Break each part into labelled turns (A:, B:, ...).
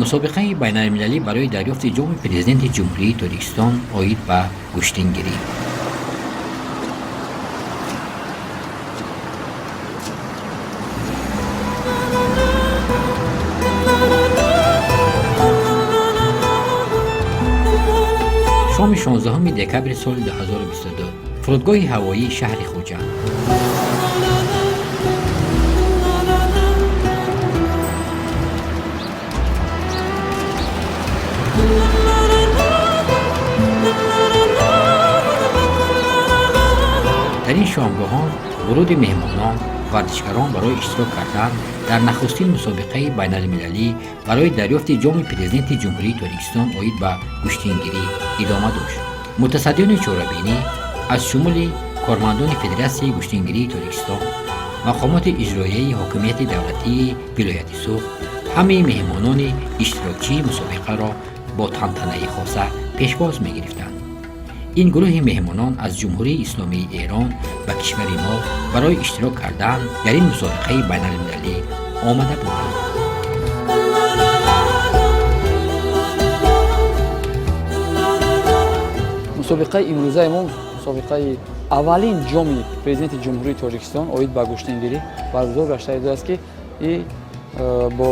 A: Мусобиқаи байналмилалӣ барои дарёфти ҷоми Президенти Ҷумҳурии Тоҷикистон оид ба гӯштингирӣ. Шоми 16 декабри соли 2022, фурудгоҳи ҳавоии шаҳри Хуҷанд. Дар ин шомгоҳон вуруди меҳмонон, варзишгарон барои иштирок кардан дар нахустин мусобиқаи байналмилалӣ барои дарёфти ҷоми Президенти Ҷумҳурии Тоҷикистон оид ба гӯштингирӣ идома дошт. Мутасаддиёни чорабинӣ аз шумули кормандони Федератсияи гӯштингирии Тоҷикистон, мақомоти иҷроияи ҳокимияти давлатии вилояти Суғд ҳамаи меҳмонони иштирокчии мусобиқаро бо тантанаи хоса пешвоз мегирифтанд. Ин гурӯҳи меҳмонон аз Ҷумҳурии Исломии Эрон ба кишвари мо барои иштирок кардан дар ин мусобиқаи байналмилалӣ омада буданд.
B: Мусобиқаи имрӯзаи мо, мусобиқаи аввалин ҷоми Президенти Ҷумҳурии Тоҷикистон оид ба гӯштингирӣ баргузор гаштааст, ки и бо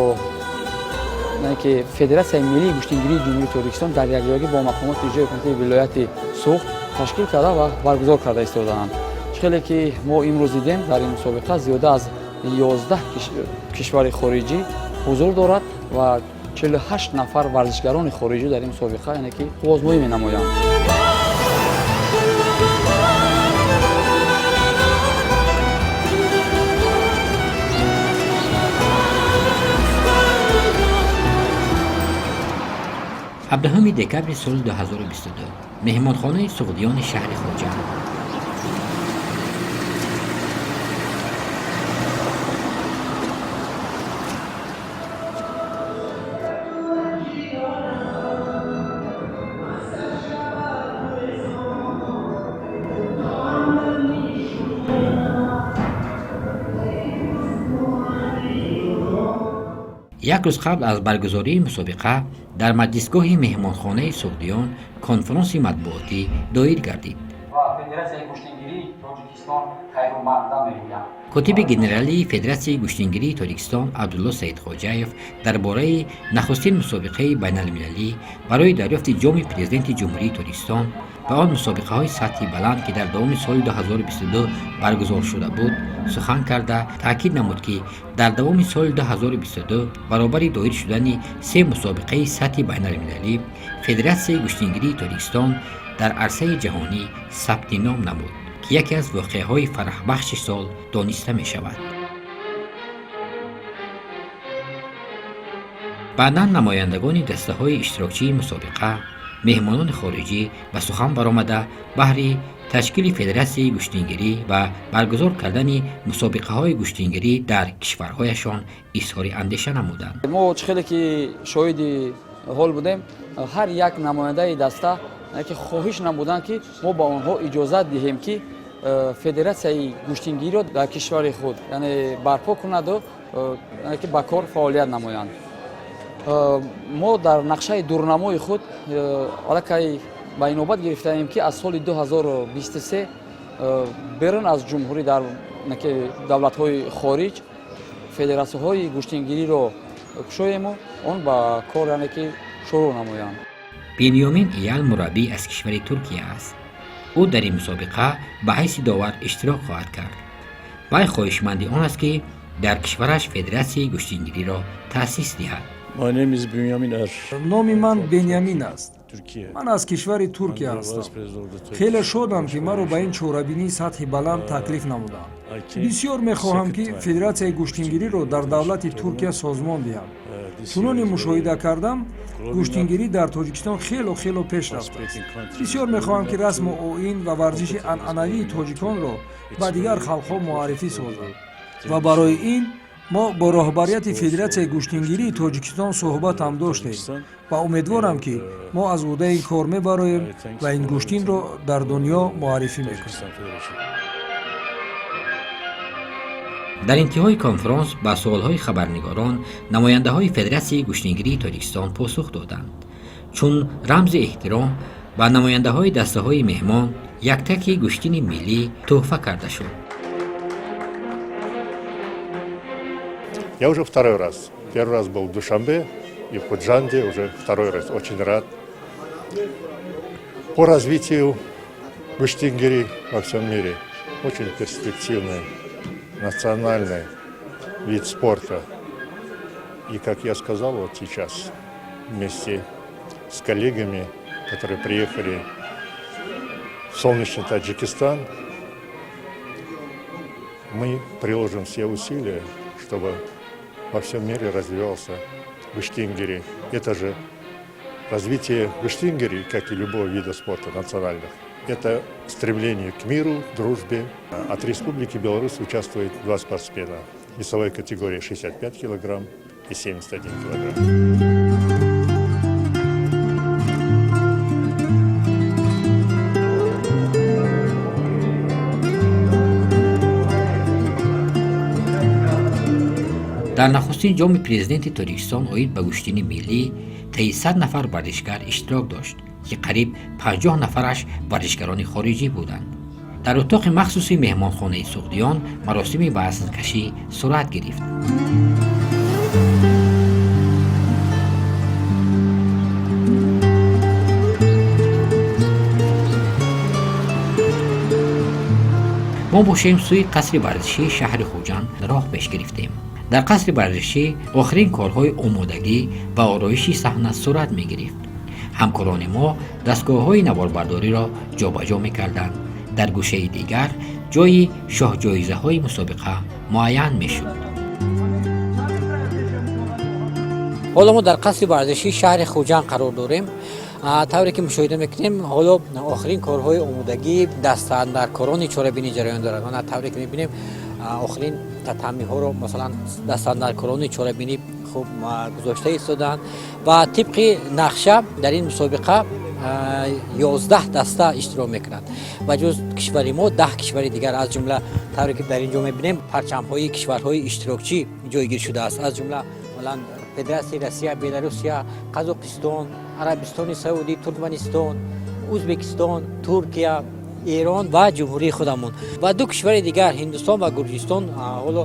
B: ки Федератсияи миллии гӯштингирии Ҷумҳурии Тоҷикистон дар якҷоягӣ бо мақомоти иҷрои ҳукуматии вилояти Суғд ташкил карда ва баргузор карда истодаанд. Чӣ хеле ки мо имрӯз дидем, дар ин мусобиқа зиёда аз 11 кишвари хориҷӣ ҳузур дорад ва 48 нафар варзишгарони хориҷӣ дар ин мусобиқа, яъне ки қувваозмоӣ менамоянд.
A: 17 декабри соли 2022, меҳмонхонаи Суғдиёни шаҳри Хуҷанд. Як рӯз қабл аз баргузории мусобиқа дар маҷлисгоҳи меҳмонхонаи Суғдиён конфронси матбуотӣ доир гардид.
B: Ва Федератсияи гӯштингирии Тоҷикистон хайрумақдам мегӯям.
A: Котиби генералии Федератсияи гӯштингирии Тоҷикистон Абдулло Саидхоҷаев дар бораи нахустин мусобиқаи байналмилалӣ барои дарёфти ҷоми Президенти Ҷумҳурии Тоҷикистон ва он мусобиқаҳои сатҳи баланд, ки дар давоми соли 2022 баргузор шуда буд, сухан карда, таъкид намуд, ки дар давоми соли 2022 баробари доир шудани се мусобиқаи сатҳи байналмилалӣ Федератсияи гӯштингирии Тоҷикистон дар арсаи ҷаҳонӣ сабти ном намуд, ки яке аз воқеаҳои фараҳбахши сол дониста мешавад. Баъдан намояндагони дастаҳои иштирокчии мусобиқа, меҳмонони хориҷӣ ба сухан баромада, баҳри ташкили федератсияи гӯштингирӣ ва баргузор кардани мусобиқаҳои гӯштингирӣ дар кишварҳояшон изҳори андеша намуданд.
B: Мо чӣ хеле ки шоҳиди ҳол будем, ҳар як намояндаи даста ки хоҳиш намуданд, ки мо ба онҳо иҷозат диҳем, ки федератсияи гӯштингириро дар кишвари худ, яъне, барпо кунаду ки ба кор фаъолият намоянд. Мо дар нақшаи дурнамои худ аллакай ба инобат гирифтаем, ки аз соли 2023 берун аз ҷумҳурӣ, дар давлатҳои хориҷ федератсияҳои гӯштингириро кушоему он ба кор, яъне ки, шурӯъ намоянд.
A: Бенёмин Иял мураббӣ аз кишвари Туркия аст. Ӯ дар ин мусобиқа ба ҳайси довар иштирок хоҳад кард. Вай хоҳишманди он аст, ки дар кишвараш федератсияи гӯштингириро таъсис диҳад.
C: Номи ман Бенямин аст. Ман аз кишвари Туркия ҳастам. Хеле шодам, ки маро ба ин чорабинии сатҳи баланд таклиф намуданд. Бисёр мехоҳам, ки федератсияи гӯштингириро дар давлати Туркия созмон диҳам. Чуноне мушоҳида кардам, гӯштингирӣ дар Тоҷикистон хело хело пеш рафтааст. Бисёр мехоҳам, ки расму оин ва варзиши анъанавии тоҷиконро ба дигар халқҳо муаррифӣ созам ва барои ин мо бо роҳбарияти Федератсияи гӯштингирии Тоҷикистон суҳбатам доштем ва умедворам, ки мо аз ӯҳдаи ин кор мебароем ва ин гӯштинро дар дунё муаррифӣ мекунем.
A: Дар интиҳои конфронс ба суолҳои хабарнигорон намояндаҳои Федератсияи гӯштингирии Тоҷикистон посух доданд. Чун рамзи эҳтиром ба намояндаҳои дастаҳои меҳмон яктаки гӯштини миллӣ тӯҳфа карда шуд.
D: Я уже второй раз. Первый раз был в Душанбе и в Худжанде, уже второй раз. Очень рад. По развитию гуштингири во всем мире. Очень перспективный национальный вид спорта. И, как я сказал, вот сейчас вместе с коллегами, которые приехали в солнечный Таджикистан, мы приложим все усилия, чтобы во всем мире развивался гуштингири. Это же развитие гуштингири, как и любого вида спорта национальных, это стремление к миру, дружбе. От Республики Беларусь участвует два спортсмена. Весовой категории 65 килограмм и 71 килограмм.
A: Дар нахустин Ҷоми Президенти Тоҷикистон оид ба гӯштини миллӣ таи 100 нафар варзишгар иштирок дошт, ки қариб 50 нафараш варзишгарони хориҷӣ буданд. Дар утоқи махсуси меҳмонхонаи Суғдиён маросими вазнкашӣ сурат гирифт. Мо бошем, сӯи қасри варзишии шаҳри Хуҷанд роҳ пеш гирифтем. Дар қасри варзишӣ охирин корҳои омодагӣ ва ороиши саҳна сурат мегирифт. Ҳамкорони мо дастгоҳҳои наворбардориро ҷобаҷо мекарданд. Дар гӯшаи дигар ҷойи шоҳҷоизаҳои мусобиқа муайян мешуд.
E: Ҳоло мо дар қасри варзишии шаҳри Хуҷанд қарор дорем. Тавре ки мушоҳида мекунем, ҳоло охирин корҳои омодагӣ дастандаркорони чорабинӣ ҷараён дорад. Мана, тавре ки мебинем, охирин татамиҳоро, масалан, дастандаркорони чорабинӣ хуб гузошта истодаанд ва тибқи нақша дар ин мусобиқа 11 даста иштирок мекунанд ва ҷуз кишвари мо 10 кишвари дигар, аз ҷумла, тавре ки дар ин ҷо мебинем, парчамҳои кишварҳои иштирокчӣ ҷойгир шудааст, аз ҷумла, масалан, Федератсияи Россия, Беларусия, Қазоқистон, Арабистони Саудӣ, Туркманистон, Ӯзбекистон, Туркия, Эрон ва ҷумҳурии худамон ва ду кишвари дигар, Ҳиндустон ва Гурҷистон, ҳоло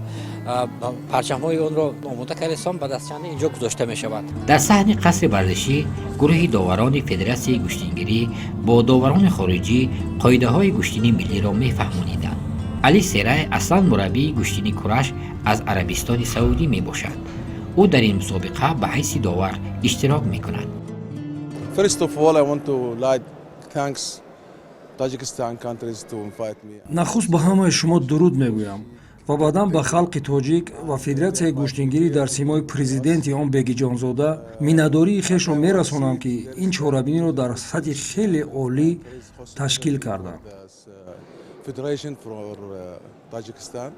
E: парчамҳои онро омода кардастон, ба дастчанди инҷо гузошта мешавад.
A: Дар саҳни қасри варзишӣ гурӯҳи доварони Федератсияи гӯштингирӣ бо доварони хориҷӣ қоидаҳои гӯштини миллиро мефаҳмониданд. Али Серай аслан мураббии гӯштини кураш аз Арабистони Саудӣ мебошад. Ӯ дар ин мусобиқа ба ҳайси довар иштирок мекунад.
F: First of all, I want to like thanks Tajikistan countries to invite me.
C: Нахуст ба ҳамаи шумо дуруд мегӯям ва баъдан ба халқи тоҷик ва Федератсияи гӯштингирӣ дар симои президенти он Бегиҷонзода миннатдории хешро мерасонам, ки ин чорабиниро дар сатҳи хеле олӣ ташкил карданд.
F: Federation for Tajikistan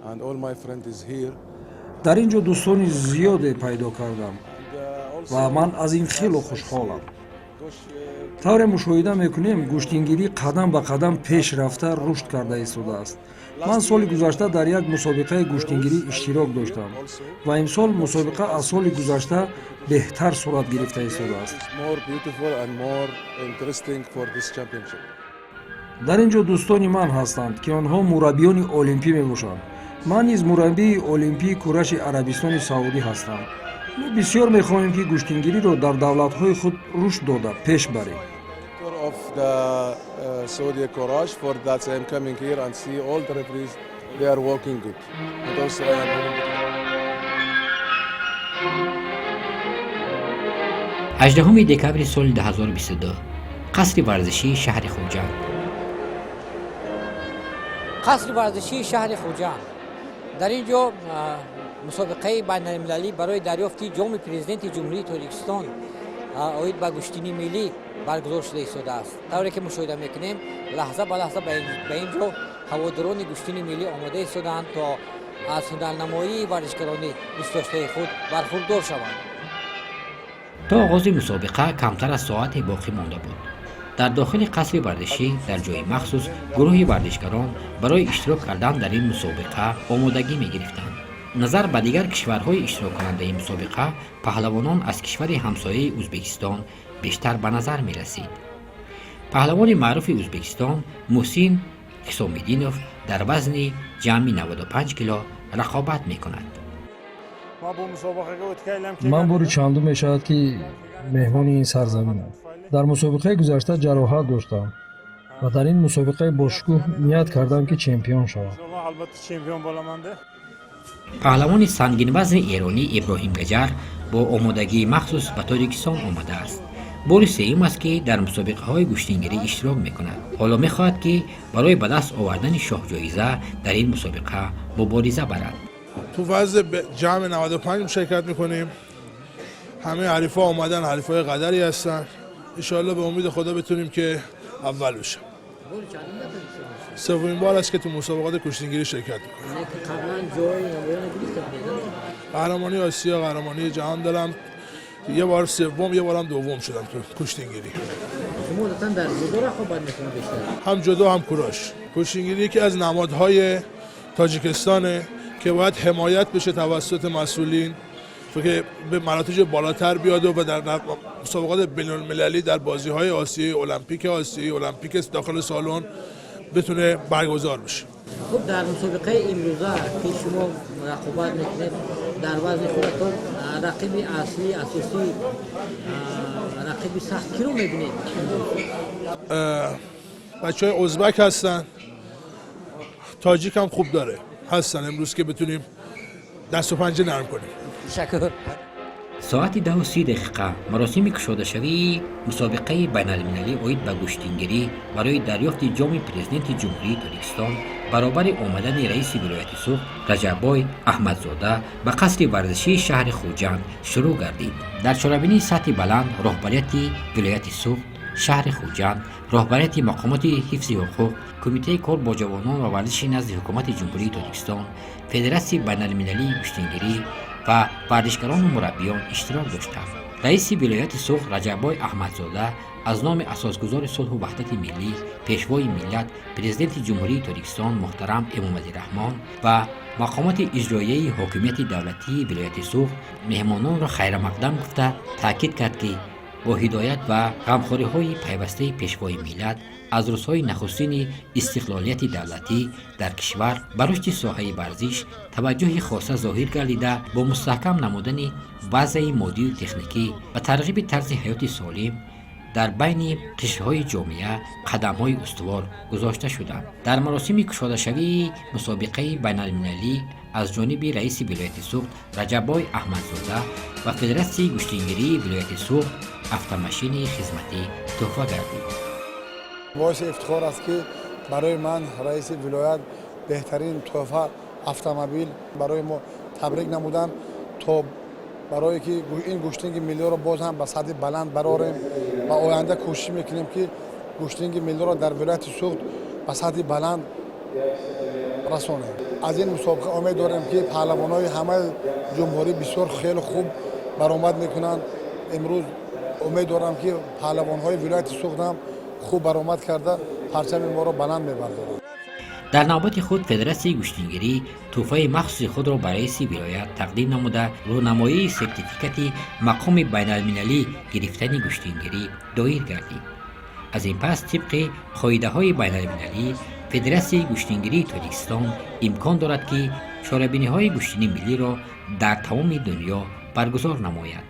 F: and all my friends is here.
C: Дар ин ҷо дӯстони зиёде пайдо кардам ва ман аз ин хело хушҳолам. Тавре мушоҳида мекунем, гӯштингирӣ қадам ба қадам пеш рафта, рушд карда истодааст. Ман соли гузашта дар як мусобиқаи гӯштингирӣ иштирок доштам ва имсол мусобиқа аз соли гузашта беҳтар сурат гирифта истодааст.
F: More beautiful and more interesting for this championship.
C: Дар ин ҷо дӯстони ман ҳастанд, ки онҳо мураббиёни олимпӣ мебошанд. Ман низ мураббии олимпии кураши Арабистони Саудӣ ҳастам. Мо бисёр мехоҳем, ки гӯштингириро дар давлатҳои худ рушд дода пеш барем.
F: Of the Saudi Kurash, for that I am coming here and see all the referees, they are working good. And also I am
A: 18 декабри соли 2022, қасри варзишии шаҳри Хуҷанд.
E: Қасри варзишии шаҳри Хуҷанд. Дар ин ҷо мусобиқаи байналмилалӣ барои дарёфти Ҷоми Президенти Ҷумҳурии Тоҷикистон оид ба гӯштини миллӣ баргузор шуда истодааст. Тавре ки мушоҳида мекунем, лаҳза ба лаҳза ба ин ҷо ҳаводорони гӯштини миллӣ омода истодаанд, то аз ҳунарнамоии варзишгарони дӯстдоштаи худ бархурдор шаванд.
A: То оғози мусобиқа камтар аз соате боқӣ монда буд. Дар дохили қасри варзишӣ, дар ҷои махсус, гурӯҳи варзишгарон барои иштирок кардан дар ин мусобиқа омодагӣ мегирифтанд. Назар ба дигар кишварҳои иштироккунандаи мусобиқа, паҳлавонон аз кишвари ҳамсояи Ӯзбекистон бештар ба назар мерасид. Паҳлавони маъруфи Ӯзбекистон Муҳсин Ҳисомиддинов дар вазни ҷамъи 95 кило рақобат мекунад.
C: Ман бори чандум мешавад, ки меҳмони ин сарзаминам. Дар мусобиқаи гузашта ҷароҳат доштам ва дар ин мусобиқаи бошукӯҳ ният кардам, ки чемпион шавам.
A: Паҳлавони сангинвазни эронӣ Иброҳим Гаҷар бо омодагии махсус ба Тоҷикистон омадааст. Бори сеюм аст, ки дар мусобиқаҳои гӯштингирӣ иштирок мекунад. Ҳоло мехоҳад, ки барои ба даст овардани шоҳҷоиза дар ин мусобиқа мубориза барад.
G: تو وزن جمع 95 شرکت میکنیم. همه حریفا آمدن، حریفای قدری هستن. انشاءالله به امید خدا بتونیم که اول بشیم. سومین بار است که تو مسابقات کشتیگیری شرکت میکنم. قهرمانی آسیا، قهرمانی جهان دارم. یه بار سوم، یه بارم دوم شدم تو کشتیگیری.
E: در جودو رقابت میکنه بیشتر؟
G: هم جودو هم کوراش. کشتیگیری یکی از نمادهای تاجیکستانه که باید حمایت بشه توسط مسئولین که به مراتب بالاتر بیاد و در مسابقات بین المللی، در بازی های آسیایی، المپیک آسیایی، المپیک داخل سالن بتونه برگزار بشه.
E: خب، در مسابقه امروزه که شما رقابت میکنید در وزن خودتون، رقیب اصلی، اساسی، رقیب سخت کی رو میبینید؟
G: بچه های ازبک هستن، تاجیک هم خوب داره، هستن امروز که بتونیم دست و پنجه نرم کنیم.
E: تشکر.
A: Соати 10:30 маросими кушодашавии мусобиқаи байналмилалӣ оид ба гӯштингирӣ барои дарёфти ҷоми Президенти Ҷумҳурии Тоҷикистон баробари омадани раиси вилояти Суғд Раҷаббой Аҳмадзода ба қасри варзишии шаҳри Хуҷанд шурӯъ гардид. Дар чорабинии сатҳи баланд роҳбарияти вилояти Суғд, шаҳри Хуҷанд, роҳбарияти мақомоти ҳифзи ҳуқуқ, Кумитаи кор бо ҷавонон ва варзиши назди Ҳукумати Ҷумҳурии Тоҷикистон, Федератсияи байналмилалии гӯштингирӣ ва варзишгарону мураббиён иштирок доштанд. Раиси вилояти Суғд Раҷаббой Аҳмадзода аз номи асосгузори сулҳу ваҳдати миллӣ, Пешвои миллат, Президенти Ҷумҳурии Тоҷикистон муҳтарам Эмомалӣ Раҳмон ва мақомоти иҷроияи ҳокимияти давлатии вилояти Суғд меҳмононро хайрамақдам гуфта, таъкид кард, ки бо ҳидоят ва ғамхориҳои пайвастаи Пешвои миллат аз рӯзҳои нахустини истиқлолияти давлатӣ дар кишвар ба рушди соҳаи варзиш таваҷҷӯҳи хоса зоҳир гардида, бо мустаҳкам намудани базаи моддию техникӣ ва тарғиби тарзи ҳаёти солим дар байни қишрҳои ҷомеа қадамҳои устувор гузошта шуданд. Дар маросими кушодашавии мусобиқаи байналмилалӣ аз ҷониби раиси вилояти Суғд Раҷаббой Аҳмадзода ба Федератсияи гӯштингирии вилояти Суғд автомашини хизматӣ тӯҳфа гардид.
H: Боиси ифтихор аст, ки барои ман раиси вилоят беҳтарин тӯҳфа, автомобил барои мо табрик намуданд, то барое ки ин гӯштинги миллиро боз ҳам ба сатҳи баланд барорем ва оянда кӯшиш мекунем, ки гӯштинги миллиро дар вилояти Суғд ба сатҳи баланд расонем. Аз ин мусобиқа умед дорем, ки паҳлавонҳои ҳамаи ҷумҳурӣ бисёр хеле хуб баромад мекунанд. Имрӯз умед дорам, ки паҳлавонҳои вилояти Суғд ҳам хуб баромад карда, парчами моро баланд мебардоранд.
A: Дар навбати худ Федератсияи гӯштингирӣ тӯҳфаи махсуси худро ба раиси вилоят тақдим намуда, рӯнамоии сертификати мақоми байналмилалӣ гирифтани гӯштингирӣ доир гардид. Аз ин пас, тибқи қоидаҳои байналмилалӣ, Федератсияи гӯштингирии Тоҷикистон имкон дорад, ки чорабиниҳои гӯштини миллиро дар тамоми дунё баргузор намояд.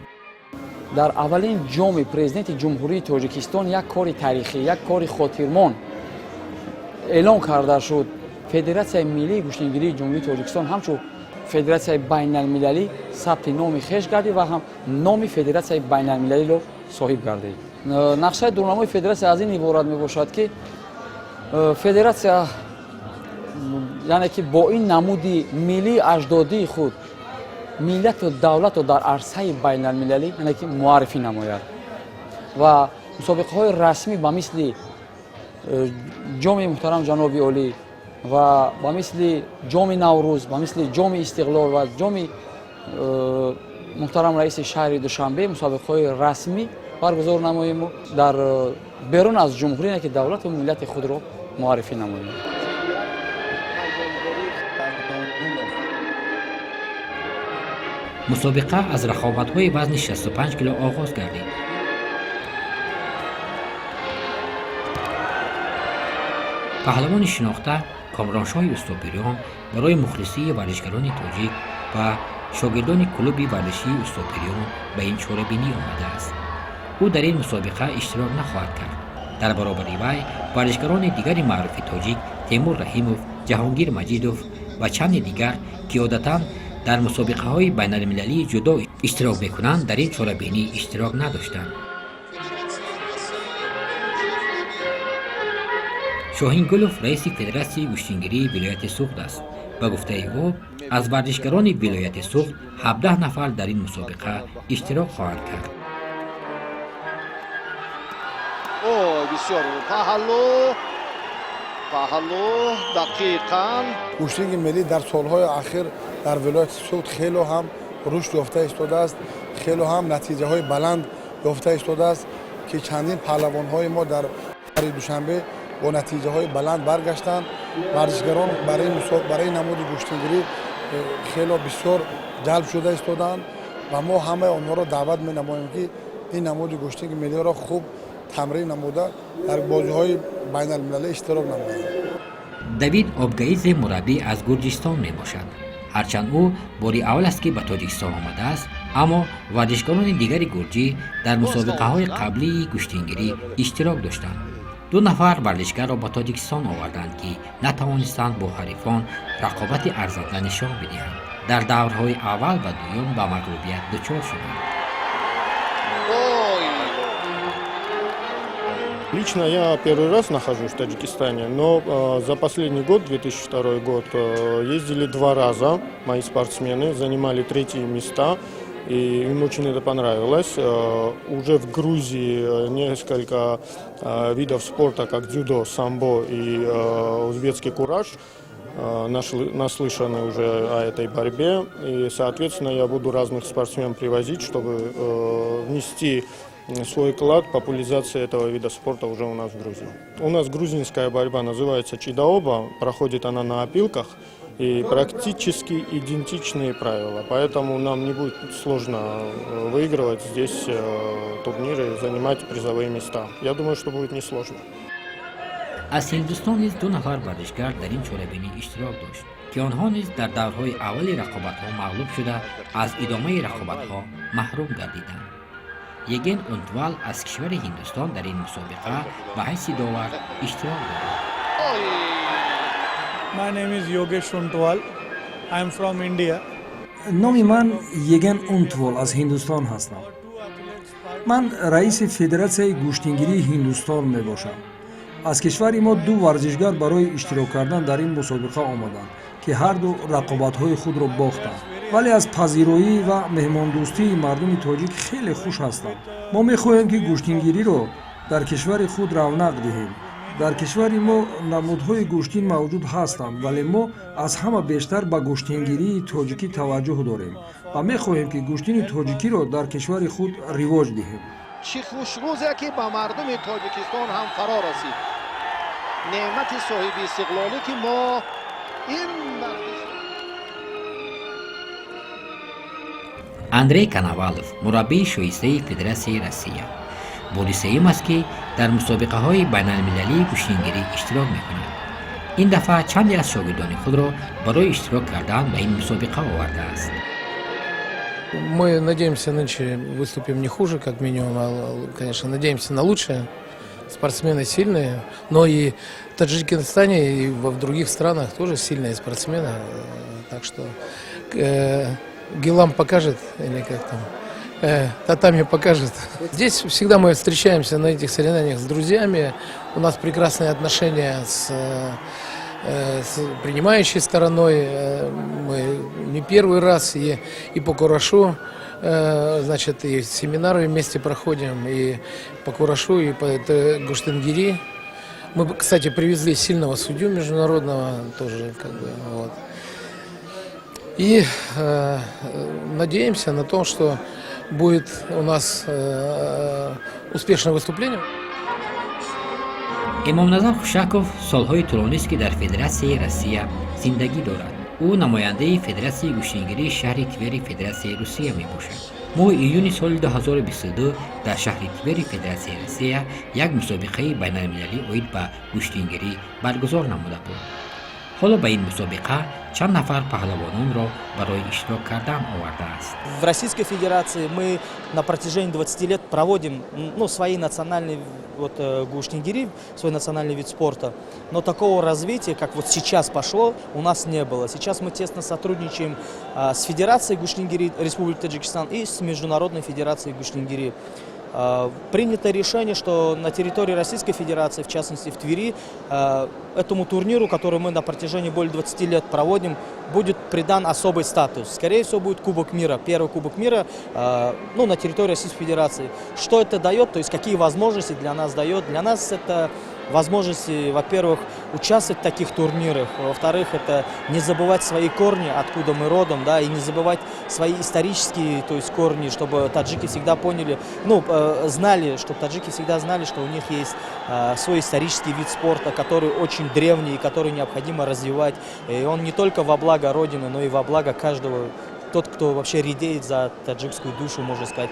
B: Дар аввалин ҷоми Президенти Ҷумҳурии Тоҷикистон як кори таърихӣ, як кори хотирмон эълон карда шуд. Федератсияи миллии гӯштингирии Ҷумҳурии Тоҷикистон ҳамчун федератсияи байналмилалӣ сабти номи хеш гардид ва ҳам номи федератсияи байналмилалиро соҳиб гардид. Нақшаи дурнамои федератсия аз ин иборат мебошад, ки федератсия, яъне ки бо ин намуди миллии аҷдодии худ миллату давлатро дар арсаи байналмилалӣ, яъне ки муаррифӣ намояд ва мусобиқаҳои расмӣ ба мисли ҷоми муҳтарам ҷаноби олӣ ва ба мисли ҷоми Наврӯз, ба мисли ҷоми Истиқлол ва ҷоми муҳтарам раиси шаҳри Душанбе, мусобиқаҳои расмӣ баргузор намоему дар Берун аз ҷумҳурӣ, ки давлату миллати худро муаррифӣ намоем.
A: Мусобиқа аз рақобатҳои вазни 65 кило оғоз гардид. Паҳлавони шинохта Комроншоҳи Устопириён барои мухлисии варзишгарони тоҷик ва шогирдони клуби варзишии Устопириён ба ин чорабинӣ омадааст. Ӯ дар ин мусобиқа иштирок нахоҳад кард. Дар баробари вай варзишгарони дигари маъруфи тоҷик Темур Раҳимов, Ҷаҳонгир Маҷидов ва чанде дигар, ки одатан дар мусобиқаҳои байналмилалии ҷудо иштирок мекунанд, дар ин чорабинӣ иштирок надоштанд. Шоҳин Гулов раиси Федератсияи гӯштингирии вилояти Суғд аст. Ба гуфтаи ӯ, аз варзишгарони вилояти Суғд 17 нафар дар ин мусобиқа иштирок хоҳанд кард.
I: Бисёр паҳлу паҳлу дақиқан.
H: Гӯштинги миллӣ дар солҳои ахир дар вилояти Суғд хело ҳам рушд ёфта истодааст, хело ҳам натиҷаҳои баланд ёфта истодааст, ки чандин паҳлавонҳои мо дар шаҳри Душанбе бо натиҷаҳои баланд баргаштанд. Варзишгарон барои намуди гӯштингирӣ хело бисёр ҷалб шуда истодаанд ва мо ҳамаи онҳоро даъват менамоем, ки ин намуди гӯштинги миллиро хуб тамрин намуда, дар бозиҳои байналмилалӣ иштирок намоянд.
A: Давид Обгаизе мураббӣ аз Гурҷистон мебошад. Ҳарчанд ӯ бори аввал аст, ки ба Тоҷикистон омадааст, аммо варзишгарони дигари гурҷӣ дар мусобиқаҳои қаблии гӯштингирӣ иштирок доштанд. Ду нафар варзишгарро ба Тоҷикистон оварданд, ки натавонистанд бо ҳарифон рақобати арзанда нишон бидиҳанд, дар даврҳои аввал ва дуюм ба мағлубият дучор шуданд.
J: Лично я первый раз нахожусь в Таджикистане, но за последний год, 2002 год, ездили два раза мои спортсмены, занимали третьи места, и им очень это понравилось. Уже в Грузии несколько видов спорта, как дзюдо, самбо и узбекский кураш, наслышаны уже о этой борьбе. И, соответственно, я буду разных спортсменов привозить, чтобы внести свой вклад в популяризацию этого вида спорта уже у нас в Грузии. У нас грузинская борьба называется чидаоба, проходит она на опилках, и практически идентичные правила, поэтому нам не будет сложно выигрывать здесь турниры, занимать призовые места. Я думаю, что будет несложно.
A: Аз Ҳиндустон низ ду нафар варзишгар дар ин чорабинӣ иштирок дошт, ки онҳо низ дар даврҳои аввали рақобатҳо мағлуб шуда, аз идомаи рақобатҳо маҳрум гардиданд. Еген Унтвал аз кишвари Ҳиндустон дар ин мусобиқа ба ҳайси довар иштирок дорад.
K: My name is Yogesh Untwal. I am from India.
C: Номи ман Еген Унтвол, аз Ҳиндустон ҳастам. Ман раиси Федератсияи гӯштингирии Ҳиндустон мебошам. Аз кишвари мо ду варзишгар барои иштирок кардан дар ин мусобиқа омаданд, ки ҳарду рақобатҳои худро бохтанд, вале аз пазироӣ ва меҳмондӯстии мардуми тоҷик хеле хуш ҳастам. Мо мехоҳем, ки гӯштингириро дар кишвари худ равнақ диҳем. Дар кишвари мо намудҳои гӯштин мавҷуд ҳастанд, вале мо аз ҳама бештар ба гӯштингирии тоҷикӣ таваҷҷӯҳ дорем ва мехоҳем, ки гӯштини тоҷикиро дар кишвари худ ривоҷ диҳем.
I: Чӣ хушрӯзе, ки ба мардуми Тоҷикистон ҳам фаро расид неъмати соҳиби истиқлолӣ, ки мо ин
A: Андрей Коновалов, мураббии шоистаи Федератсияи Россия, бори сеюм аст, ки дар мусобиқаҳои байналмилалии гӯштингирӣ иштирок мекунад. Ин дафъа чанде аз шогирдони худро барои иштирок кардан ба ин мусобиқа овардааст.
L: Мы надеемся, нынче выступим не хуже, как минимум, а, конечно, надеемся на лучшее. Спортсмены сильные, но и в Таджикистане, и в других странах тоже сильные спортсмены. Так что Гилам покажет, или как там, татами покажет. Здесь всегда мы встречаемся на этих соревнованиях с друзьями. У нас прекрасные отношения с принимающей стороной. Мы не первый раз и по курашу, значит, и семинары вместе проходим, и по курашу, и по гуштингири. Мы, кстати, привезли сильного судью международного тоже, как бы, вот. И надеемся на то, что будет у нас успешное выступление.
A: Эмомназар Хушаков солҳои тӯлонист, ки дар Федератсияи Россия зиндагӣ дорад. Ӯ намояндаи Федератсияи гӯштингирии шаҳри Твери Федератсияи Русия мебошад. Моҳи июни соли 2022 дар шаҳри Твери Федератсияи Россия як мусобиқаи байналмилалӣ оид ба гӯштингирӣ баргузор намуда буд. Ҳоло ба ин мусобиқа чанд нафар паҳлавононро барои иштирок кардан овардааст.
M: В Российской Федерации мы на протяжении 20 лет проводим, ну, свои национальные вот, гуштингири, свой национальный вид спорта. Но такого развития, как вот сейчас пошло, у нас не было. Сейчас мы тесно сотрудничаем с Федерацией гуштингири Республики Таджикистан и с Международной Федерацией гуштингири. Принято решение, что на территории Российской Федерации, в частности в Твери, этому турниру, который мы на протяжении более 20 лет проводим, будет придан особый статус. Скорее всего, будет Кубок мира, первый Кубок мира, ну, на территории Российской Федерации. Что это дает, то есть какие возможности для нас дает? Для нас это возможности, во-первых, участвовать в таких турнирах, во-вторых, это не забывать свои корни, откуда мы родом, да, и не забывать свои исторические, то есть корни, чтобы таджики всегда поняли, ну, знали, чтобы таджики всегда знали, что у них есть свой исторический вид спорта, который очень древний и который необходимо развивать. И он не только во благо Родины, но и во благо каждого, тот, кто вообще редеет за таджикскую душу, можно сказать.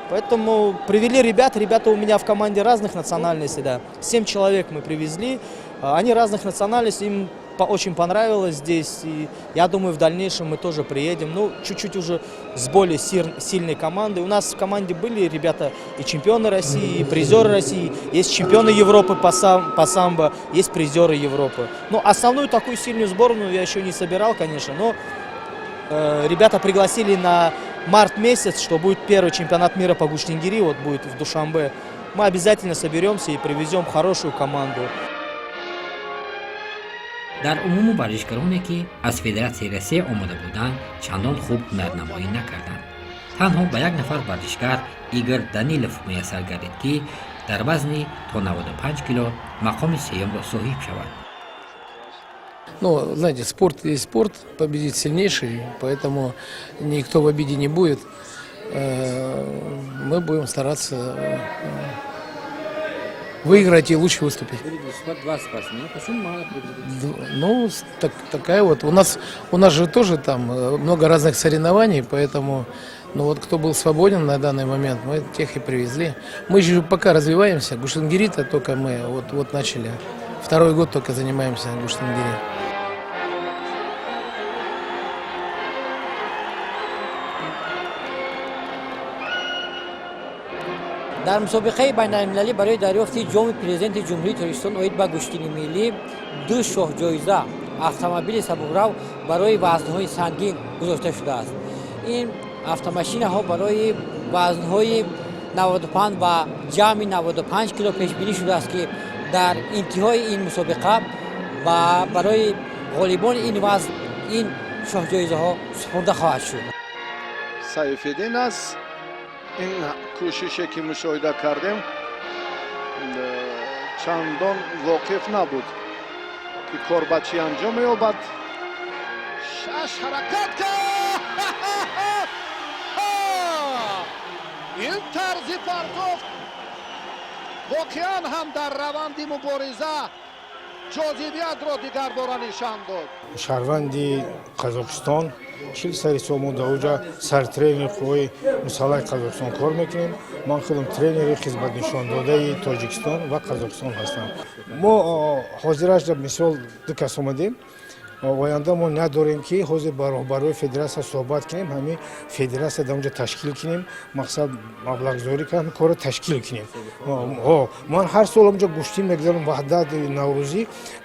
M: Поэтому привели ребят, ребята у меня в команде разных национальностей, да. 7 человек мы привезли, они разных национальностей, им очень понравилось здесь. И я думаю, в дальнейшем мы тоже приедем, ну, чуть-чуть уже с более сильной командой. У нас в команде были ребята и чемпионы России, и призеры России, есть чемпионы Европы по самбо, есть призеры Европы. Но основную такую сильную сборную я еще не собирал, конечно, но ребята пригласили на март месяц, что будет первый чемпионат мира по гуштингири, вот будет в Душанбе. Мы обязательно соберемся и привезем хорошую команду.
A: Дар умуму варзишгароне, ки аз Федератсияи Россия омода буданд, чандон хуб ҳунарнамоӣ накарданд. Танҳо ба як нафар варзишгар, Игор Данилов, муяссар гардид, ки дар вазни то 95 кило мақоми сеюмро соҳиб шавад.
L: Ну, знаете, спорт есть спорт, победит сильнейший, поэтому никто в обиде не будет. Мы будем стараться выиграть и лучше выступить.
E: Два спортсмена, почему мало привезли?
L: Ну, такая вот. У нас же тоже там много разных соревнований, поэтому, ну вот кто был свободен на данный момент, мы тех и привезли. Мы еще пока развиваемся. Гуштингири-то только мы вот начали. Второй год только занимаемся гуштингири.
E: Дар мусобиқаи байналмилалӣ барои дарёфти ҷоми Президенти Ҷумҳурии Тоҷикистон оид ба гӯштини миллӣ ду шоҳҷоиза, автомобили сабукрав барои вазнҳои сангин гузошта шудааст. Ин автомашинаҳо барои вазнҳои 95 ва ҷамъи 95 кило пешбинӣ шудааст, ки дар интиҳои ин мусобиқа ва барои ғолибони ин вазн ин шоҳҷоизаҳо супурда хоҳад шуд.
I: Сайфиддин аз ин кӯшише, ки мушоҳида кардем, чандон воқиф набуд, ки кор ба чӣ анҷом меёбад. Шаш ҳаракат кард. Ин тарзи партофт воқеан ҳам дар раванди мубориза ҷозибиятро дигарбора нишон дод.
N: Шаҳрванди Қазоқистон, 40 сари сол мо дар оҷа сартренери қувваи мусаллаҳи Қазоқистон кор мекунем. Ман худам тренери хизматнишондодаи Тоҷикистон ва Қазоқистон ҳастам. Мо ҳозираш, мисол, ду кас омадем. Оянда мо ният дорем, ки ҳозир ба роҳбарои федератсия суҳбат кунем, ҳамин федератсия дар онҷа ташкил кунем, мақсад маблағгузорӣ кунем, ҳамин корро ташкил кунем. Ман ҳар сол онҷа гӯштин мегузарам, ваҳдат наврӯзӣ,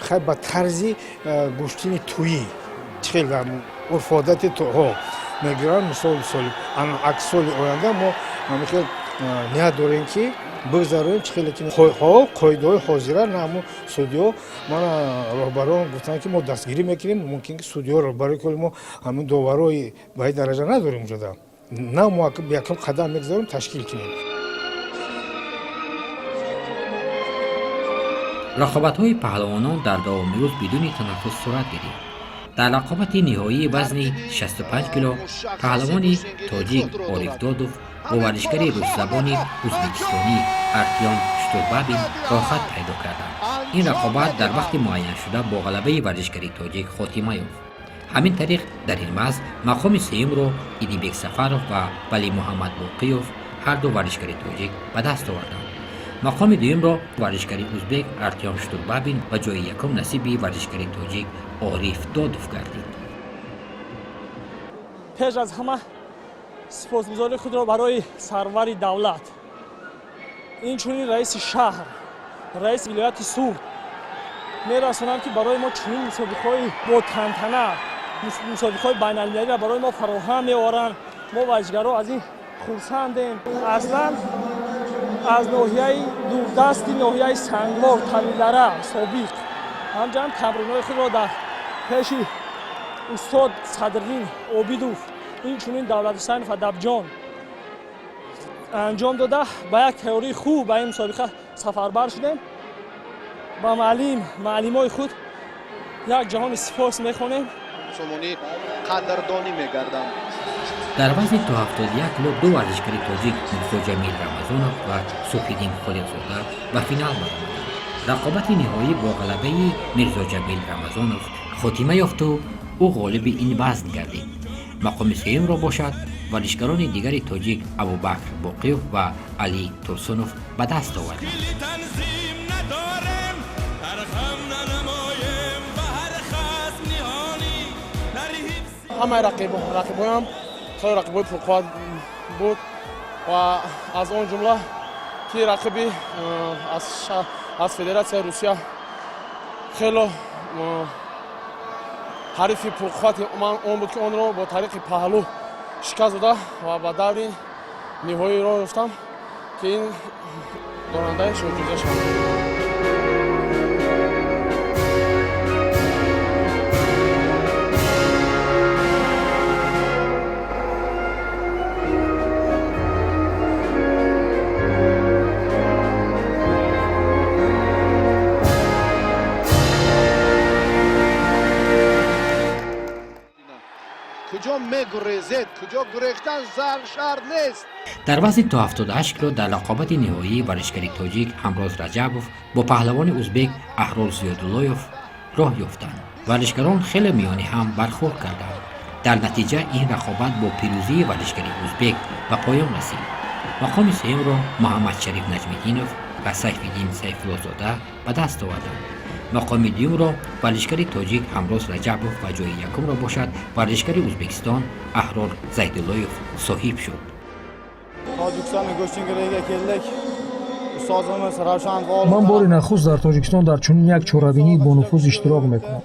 N: хай, ба тарзи гӯштини тӯӣ, чӣ хел дар урфу одати мегиранд. Мисол, соли соли оянда мо ҳамин хел ният дорем, ки бигзаронем. Чӣ хеле ки қоидаҳои ҳозира на ҳамун судиё, мана роҳбарон гуфтанд, ки мо дастгирӣ мекунем. Мумкин ки судиё, роҳбарои ки мо ҳамин доварои ба ин дараҷа надорем уҷода на, мо якум қадам мегузорем, ташкил кунем.
A: Рақобатҳои паҳлавонон дар давоми рӯз бидуни танаффус сурат гирифт. Дар рақобати ниҳоии вазни 65 кило паҳлавони тоҷик Ориф Додов бо варзишгари русзабони ӯзбекистонӣ Артём. Штурбабин роҳхат пайдо карданд. Ин рақобат дар вақти муайяншуда бо ғалабаи варзишгари тоҷик хотима ёфт. Ҳамин тариқ, дар ин вазн мақоми сеюмро Идибек Сафаров ва Валимуҳаммад Боқиёв, ҳарду варзишгари тоҷик, ба даст оварданд. Мақоми дуюмро варзишгари узбек Артём Штурбабин ва ҷои якум насиби варзишгари тоҷик Ориф Додов гардид.
O: Пеш аз ҳама сипосгузории худро барои сарвари давлат, инчунин раиси шаҳр, раиси вилояти Суғд мерасонам, ки барои мо чунин мусобиқаҳои бо тантана, мусобиқаҳои байналмилалиро барои мо фароҳам меоранд. Мо варзишгаро аз ин хурсандем. Аслан аз ноҳияи дурдасти ноҳияи Сангвор, Тавилдара собиқ, ҳамҷанам тамринҳои худро дар пеши устод Садриддин Обидов, инчунин Давлатҳусайнов Адабҷон анҷом дода, ба як тайёрии хуб ба ин мусобиқа сафарбар шудем. Ба муаллим, муаллимои худ як ҷаҳони сипос мехонем.
I: Сомонӣ қадрдонӣ мегарданд.
A: Дар вазни то 71 кило ду варзишгари тоҷик, Мирзоҷамил Рамазонов ва Суфиддин Холиқзода, ба финал баромаданд. Рақобати ниҳоӣ бо ғалабаи Мирзоҷамил Рамазонов хотима ёфту ӯ ғолиби ин вазн гардид. Мақоми сеюмро бошад варзишгарони дигари тоҷик Абубакр Боқиёв ва Алӣ Турсунов ба даст оварданд.
F: Ҳамаи рақибоям хеле рақибои пурқувват буд ва аз он ҷумла ки рақиби аз Федератсияи Русия хело ҳарифи пурқуввати ман он буд, ки онро бо тариқи паҳлӯ шикаст дода ва ба даври ниҳоӣ роҳ ёфтам, ки ин дорандаи шоҳҷоиза шавам.
I: Куҷо мегурезед? Куҷо гурехтан шарт нест.
A: Дар вазни то 78 кило дар рақобати ниҳоӣ варзишгари тоҷик Ҳамроз Раҷабов бо паҳлавони узбек Аҳрор Зиёдуллоев роҳ ёфтанд. Варзишгарон хеле миёни ҳам бархӯрд карданд. Дар натиҷа ин рақобат бо пирӯзии варзишгари узбек ба поён расид. Мақоми сеюмро Муҳаммадшариф Наҷмиддинов ва Сайфиддин Сайфуллозода ба даст оварданд. Мақоми дуюмро варзишгари тоҷик Ҳамроз Раҷабов ва ҷои якумро бошад варзишгари Ӯзбекистон Аҳрор Зайдуллоев соҳиб шуд.
P: Tojikistonga гӯштингирига келdik. Ustozimiz Равшан
C: Ман бори нахуст дар Тоҷикистон дар чунин як чорабинии бонуфуз иштирок мекунам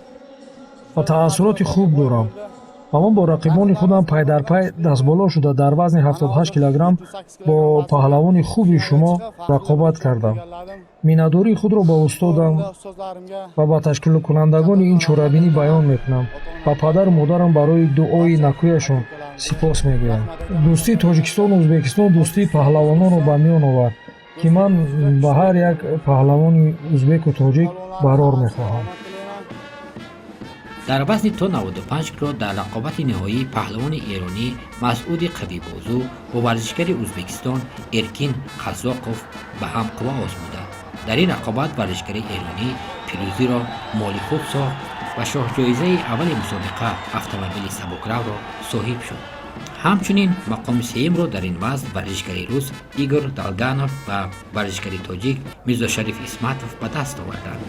C: ва таассуроти хуб дорам ва ман бо рақибони худам пай дар пай дастболо шуда, дар вазни 78 килограмм бо паҳлавони хуби шумо рақобат кардам. Миннатдории худро ба устодам ва ба ташкилкунандагони ин чорабинӣ баён мекунам. Ба падару модарам барои дуои накӯяшон сипос мегӯям. Дӯстии Тоҷикистону Ӯзбекистон дӯстии паҳлавононро ба миён овард, ки ман ба ҳар як паҳлавони узбеку тоҷик барор мехоҳам.
A: Дар вазни то 95 кило дар рақобати ниҳоӣ паҳлавони эронӣ Масъуди Қавибозу бо варзишгари Ӯзбекистон Эркин Қазоқов ба ҳам қувва озмуда. Дар ин рақобат варзишгари эронӣ пирӯзиро моли худ сохт ва шоҳҷоизаи аввали мусобиқа, автомобили сабукравро, соҳиб шуд. Ҳамчунин мақоми сеюмро дар ин вазн варзишгари рус Игор Долганов ва варзишгари тоҷик Мирзошариф Исматов ба даст оварданд.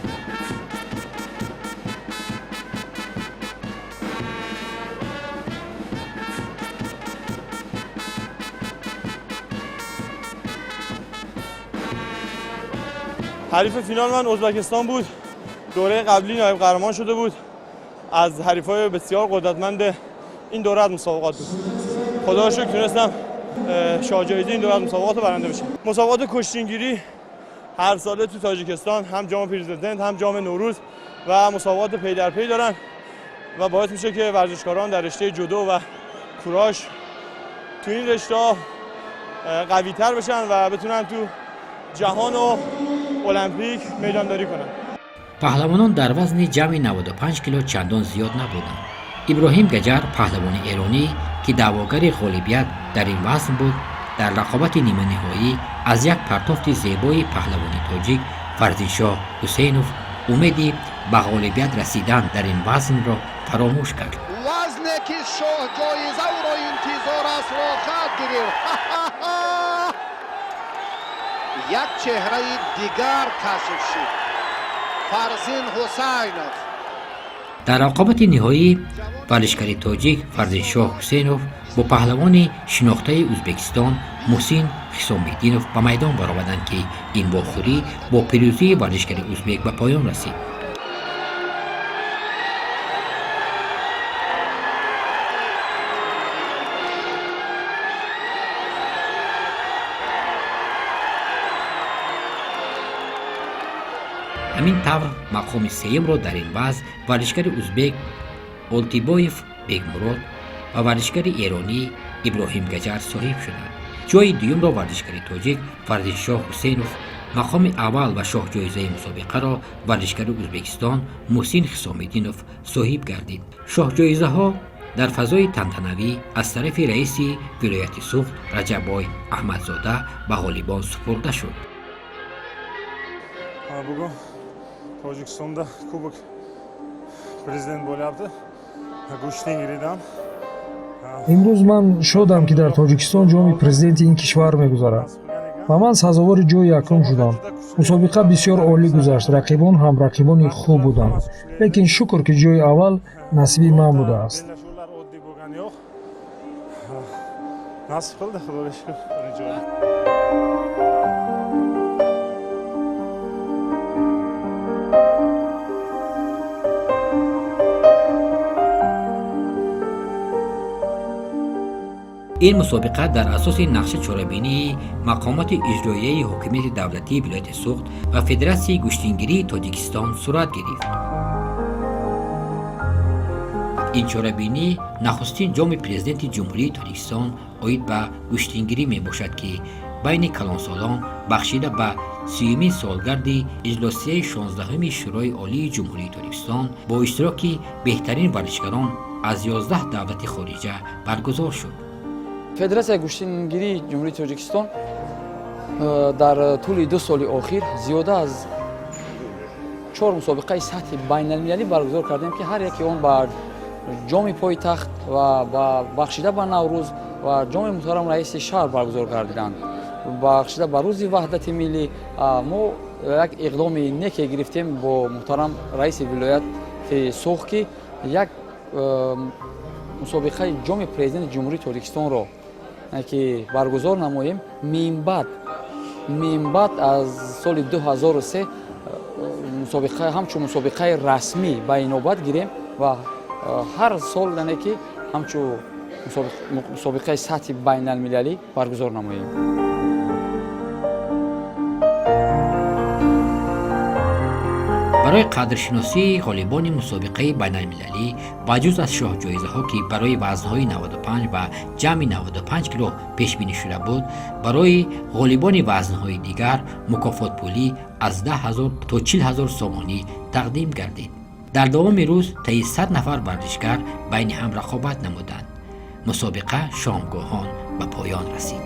P: حریف فینال من ازبکستان بود. دوره قبلی نایب قهرمان شده بود. از حریفای بسیار قدرتمند این دوره از مسابقات بود. خدا رو شکر تونستم شاه جایزه این دوره از مسابقات رو برنده بشم. مسابقات کشتینگیری هر ساله تو تاجیکستان هم جام پرزیدنت، هم جام نوروز و مسابقات پی در پی دارن و باعث میشه که ورزشکاران در رشته جودو و کوراش تو این رشته قوی تر بشن و بتونن تو جهان و المپیک میدانداری کنن.
A: Паҳлавонон дар вазни ҷамъи 95 кило чандон зиёд набуданд. Иброҳим Гаҷар, паҳлавони эронӣ, ки даъвогари ғолибият дар ин вазн буд, дар рақобати ниманиҳоӣ Аз як партофти зебои паҳлавони тоҷик Фарзиншоҳ Ҳусейнов умеди ба ғолибият расидан дар ин вазнро фаромӯш кард.
I: Вазне ки шоҳҷоиза ӯро интизор аст, роҳат гирифт. Як чеҳраи дигар кашф шуд, Фарзин Ҳусайнов.
A: Дар рақобати ниҳоӣ варзишгари тоҷик Фарзиншоҳ Ҳусейнов бо паҳлавони шинохтаи Ӯзбекистон Муҳсин Ҳисомиддинов ба майдон баромаданд, ки ин вохӯрӣ бо пирӯзии варзишгари ӯзбек ба поён расид. Ҳамин тавр, мақоми сеюмро дар ин вазн варзишгари ӯзбек Олтибоев Бекмурод ва варзишгари эронӣ Иброҳим Гаҷар соҳиб шуданд. Ҷойи дуюмро варзишгари тоҷик Фарзиншоҳ Ҳусейнов, мақоми аввал ва шоҳҷоизаи мусобиқаро варзишгари Ӯзбекистон Муҳсин Ҳисомиддинов соҳиб гардид. Шоҳҷоизаҳо дар фазои тантанавӣ аз тарафи раиси вилояти Суғд Раҷаббой Аҳмадзода ба ғолибон супурда шуд.
Q: Bugun Tojikistonda Кубок Президент bo'lyapti. Гӯштингиридан.
C: Имрӯз ман шодам, ки дар Тоҷикистон ҷоми президенти ин кишвар мегузарад ва ман сазовори ҷои якум шудам. Мусобиқа бисёр олӣ гузашт, рақибон ҳам рақибони хуб буданд, лекин шукр, ки ҷои аввал насиби ман будааст.
Q: Bellashuvlar oddiy bo'lgani yo'q. Nasib qildi, Xudoga shukur, birinchi o'rin.
A: Ин мусобиқа дар асоси нақша чорабинии мақомоти иҷроияи ҳокимияти давлатии вилояти Суғд ва Федератсияи гӯштингирии Тоҷикистон сурат гирифт. Ин чорабинӣ нахустин ҷоми президенти Ҷумҳурии Тоҷикистон оид ба гӯштингирӣ мебошад, ки байни калонсолон бахшида ба 30-юмин солгарди иҷлосияи 16-уми Шӯрои Олии Ҷумҳурии Тоҷикистон бо иштироки беҳтарин варзишгарон аз 11 давлати хориҷа баргузор шуд.
B: Федератсияи гӯштингирии Ҷумҳурии Тоҷикистон дар тӯли 2 соли охир зиёда аз чор мусобиқаи сатҳи байналмилалӣ баргузор кардем, ки ҳар яке он ба ҷоми пойтахт ва ба бахшида ба Наврӯз ва ҷоми муҳтарам раиси шаҳр баргузор гардиданд. Бахшида ба рӯзи ваҳдати миллӣ мо як иқдоми неке гирифтем бо муҳтарам раиси вилояти Суғд, ки як мусобиқаи ҷоми президенти Ҷумҳурии Тоҷикистонро ки баргузор намоем. Минбаъд аз соли 2003 мусобиқа ҳамчун мусобиқаи расмӣ ба инобат гирем ва ҳар сол, яъне ки ҳамчун мусобиқаи сатҳи байналмилалӣ баргузор намоем.
A: Барои қадршиносии ғолибони мусобиқаи байналмилалӣ, ба ҷуз аз шоҳҷоизаҳо, ки барои вазнҳои 95 ва ҷамъи 95 кило пешбинӣ шуда буд, барои ғолибони вазнҳои дигар мукофотпулӣ аз 10 ҳазор то 40 ҳазор сомонӣ тақдим гардид. Дар давоми рӯз таи 100 нафар варзишгар байни ҳам рақобат намуданд. Мусобиқа шомгоҳон ба поён расид.